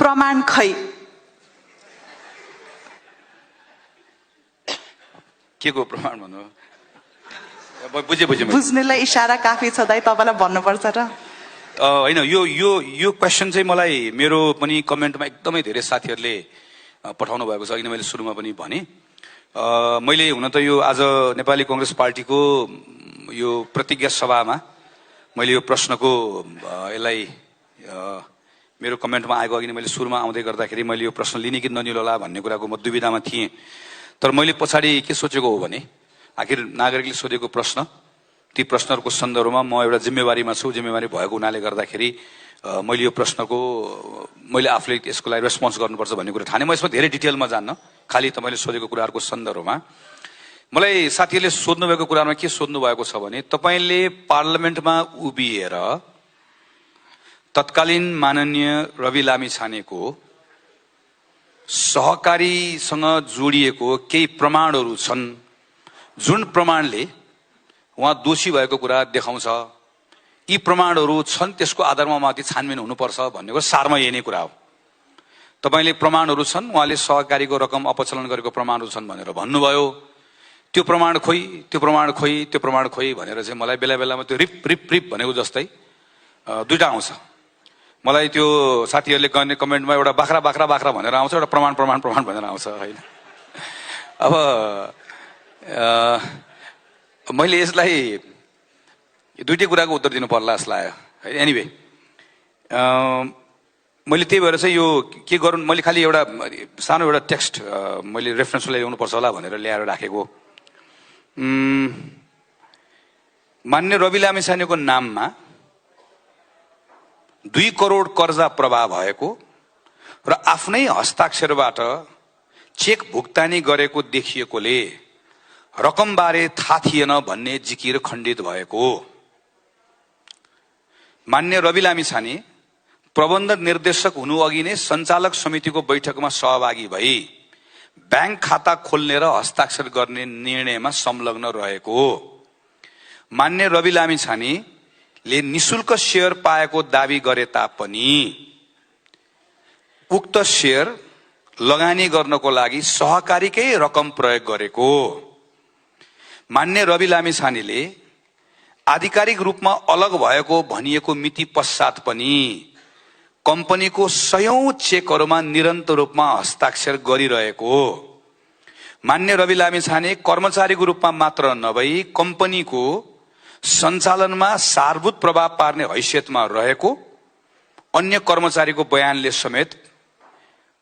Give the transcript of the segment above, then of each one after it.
प्रमाण खै के को प्रमाण भन्नु बुझे बुझ्नेलाई इशारा काफी छ दाइ तपाईलाई भन्नुपर्छ र होइन यो क्वेसन चाहिँ मलाई मेरो पनि कमेन्टमा एकदमै धेरै साथीहरूले पठाउनु भएको छ। अघि मैले सुरुमा पनि भने मैले हुन त यो आज नेपाली कांग्रेस पार्टीको यो प्रतिज्ञा सभामा मैले यो प्रश्नको यसलाई मेरो कमेन्टमा आएको अघि मैले सुरुमा आउँदै गर्दाखेरि मैले यो प्रश्न लिने कि नलिने होला भन्ने कुराको म दुविधामा थिएँ। तर मैले पछाडि के सोचेको हो भने आखिर नागरिकले सोधेको प्रश्न ती प्रश्नहरूको सन्दर्भमा म एउटा जिम्मेवारीमा छु। जिम्मेवारी भएको हुनाले गर्दाखेरि मैले यो प्रश्नको मैले आफूले यसको लागि रेस्पोन्स गर्नुपर्छ भन्ने कुरा ठाने। म यसमा धेरै डिटेलमा जान्न, खालि तपाईँले सोधेको कुराहरूको सन्दर्भमा मलाई साथीहरूले सोध्नु भएको कुरामा के सोध्नु भएको छ भने तपाईँले पार्लियामेन्टमा उभिएर तत्कालीन माननीय रवि लामिछानेको सहकारीसँग जोडिएको केही प्रमाणहरू छन् जुन प्रमाणले उहाँ दोषी भएको कुरा देखाउँछ। यी प्रमाणहरू छन्, त्यसको आधारमा माथि छानबिन हुनुपर्छ भन्नेको सारमा यही नै कुरा हो। तपाईँले प्रमाणहरू छन्, उहाँले सहकारीको रकम अपचलन गरेको प्रमाणहरू छन् भनेर भन्नुभयो। त्यो प्रमाण खोइ त्यो प्रमाण खोइ त्यो प्रमाण खोइ भनेर चाहिँ मलाई बेला बेलामा त्यो रिप रिप रिप भनेको जस्तै दुईटा आउँछ। मलाई त्यो साथीहरूले गर्ने कमेन्टमा एउटा बाख्रा बाख्रा बाख्रा भनेर आउँछ, एउटा प्रमाण प्रमाण प्रमाण भनेर आउँछ होइन। अब मैले यसलाई दुईटै कुराको उत्तर दिनु पर्ला जस्तो लाग्यो। एनिवे मैले त्यही भएर चाहिँ यो के गरौँ, मैले खालि एउटा सानो एउटा टेक्स्ट मैले रेफरेन्स ल्याउनुपर्छ होला भनेर ल्याएर राखेको। मान्य रवि लामिछानेको नाममा 2 करोड कर्जा प्रवाह भएको र आफ्नै हस्ताक्षरबाट चेक भुक्तानी गरेको देखिएकोले रकमबारे थाहा थिएन भन्ने जिकिर खण्डित भएको। मान्य रवि लामिछाने प्रबन्ध निर्देशक हुनु अघि नै सञ्चालक समितिको बैठकमा सहभागी भई ब्याङ्क खाता खोल्ने र हस्ताक्षर गर्ने निर्णयमा संलग्न रहेको। मान्य रवि लामिछानेले निशुल्क शेयर पाएको दावी गरे तापनि उक्त शेयर लगानी गर्नको लागि सहकारीकै रकम प्रयोग गरेको। मान्य रवि लामिछानेले आधिकारिक रूपमा अलग भएको भनिएको मिति पश्चात पनि कम्पनीको 100औं चेकहरूमा निरन्तर रूपमा हस्ताक्षर गरिरहेको। मान्य रवि लामिछाने कर्मचारीको रूपमा मात्र नभई कम्पनीको सञ्चालनमा सारभूत प्रभाव पार्ने हैसियतमा रहेको अन्य कर्मचारीको बयानले समेत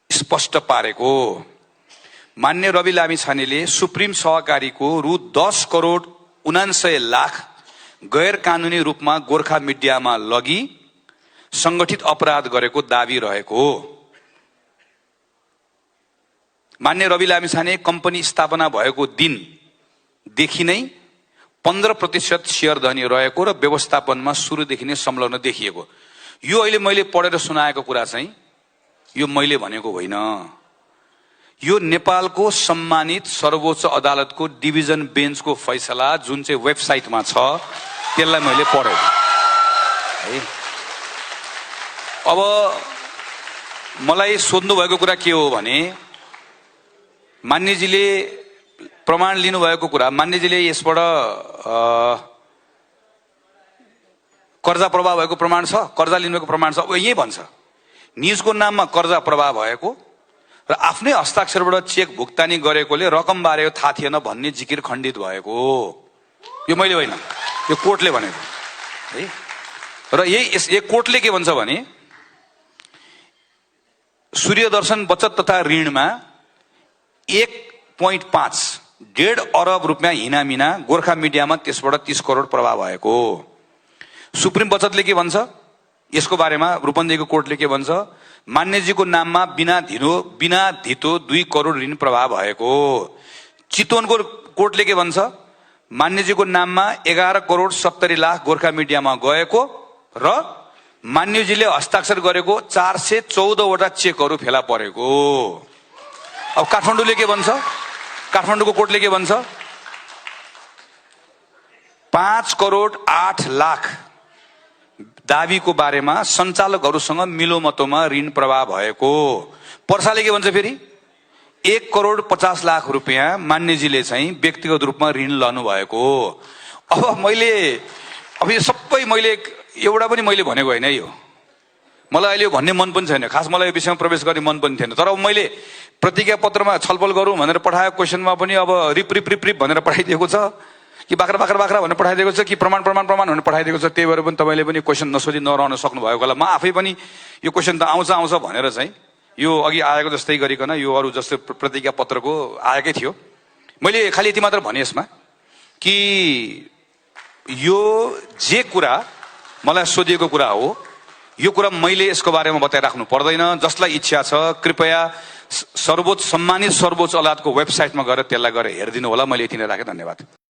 स्पष्ट पारेको। मान्य रवि लामिछानेले सुप्रिम सहकारीको रु 10 करोड 99 लाख गैर कानुनी रूपमा गोर्खा मिडियामा लगी संगठित अपराध गरेको दावी रहेको। मान्य रवि लामिछाने कम्पनी स्थापना भएको दिनदेखि नै 15% शेयर धनी रहेको र व्यवस्थापनमा सुरुदेखि नै संलग्न देखिएको। यो अहिले मैले पढेर सुनाएको कुरा चाहिँ यो मैले भनेको होइन, यो नेपालको सम्मानित सर्वोच्च अदालतको डिभिजन बेन्चको फैसला जुन चाहिँ वेबसाइटमा छ त्यसलाई मैले पढेँ है। अब मलाई सोध्नु भएको कुरा के हो भने मान्यजीले प्रमाण लिनुभएको कुरा, मान्यजीले यसबाट कर्जा प्रवाह भएको प्रमाण छ, कर्जा लिनुभएको प्रमाण छ, यही भन्छ निजको नाममा कर्जा प्रवाह भएको र आफ्नै हस्ताक्षरबाट चेक भुक्तानी गरेकोले रकम बारे थाहा थिएन भन्ने जिकिर खण्डित भएको। यो मैले होइन, यो कोर्टले भनेको है। र यही कोर्टले के भन्छ भने सूर्यदर्शन बचत तथा ऋणमा 1.5 अरब रुपियाँ हिनामिना गोर्खा मिडियामा त्यसबाट 30 करोड प्रवाह भएको। सुप्रिम बचतले के भन्छ यसको बारेमा, रूपन्देहीको कोर्टले के भन्छ, मान्यजीको नाममा बिना धितो 2 करोड ऋण प्रवाह भएको। चितवनको कोर्टले के भन्छ, मान्यजीको नाममा 11 करोड 70 लाख गोर्खा मिडियामा गएको र मान्यजीले हस्ताक्षर गरेको 414 वटा चेकहरू फेला परेको। अब काठमाडौँले के भन्छ, काठमाडौँको कोर्टले के भन्छ, 5 करोड 8 लाख दाबीको बारेमा सञ्चालकहरूसँग मिलोमतोमा ऋण प्रवाह भएको। पर्साले के भन्छ फेरि 1,50,00,000 रुपियाँ मान्यजीले चाहिँ व्यक्तिगत रूपमा ऋण लानु भएको। अब यो सबै मैले एउटा पनि मैले भनेको होइन यो, मलाई अहिले भन्ने मन पनि छैन, खास मलाई यो विषयमा प्रवेश गर्ने मन पनि थिएन। तर अब मैले प्रतिज्ञा पत्रमा छलफल गरौँ भनेर पठाएको क्वेसनमा पनि अब रिप भनेर पठाइदिएको छ कि बाख्रा भनेर पठाइदिएको छ कि प्रमाण भनेर पठाइदिएको छ। त्यही भएर पनि तपाईँले पनि क्वेसन नसोधी नरहन सक्नुभएको होला। म आफै पनि यो क्वेसन त आउँछ भनेर चाहिँ यो अघि आएको जस्तै गरिकन यो अरू जस्तै प्रतिज्ञा पत्रको आएकै थियो। मैले खालि यति मात्र भने यसमा कि यो जे कुरा मलाई सोधिएको कुरा हो, यो कुरा मैले यसको बारेमा बताइराख्नु पर्दैन। जसलाई इच्छा छ कृपया सम्मानित सर्वोच्च अदालतको वेबसाइटमा गएर त्यसलाई गएर हेरिदिनु होला। मैले यति नै राखेँ। धन्यवाद।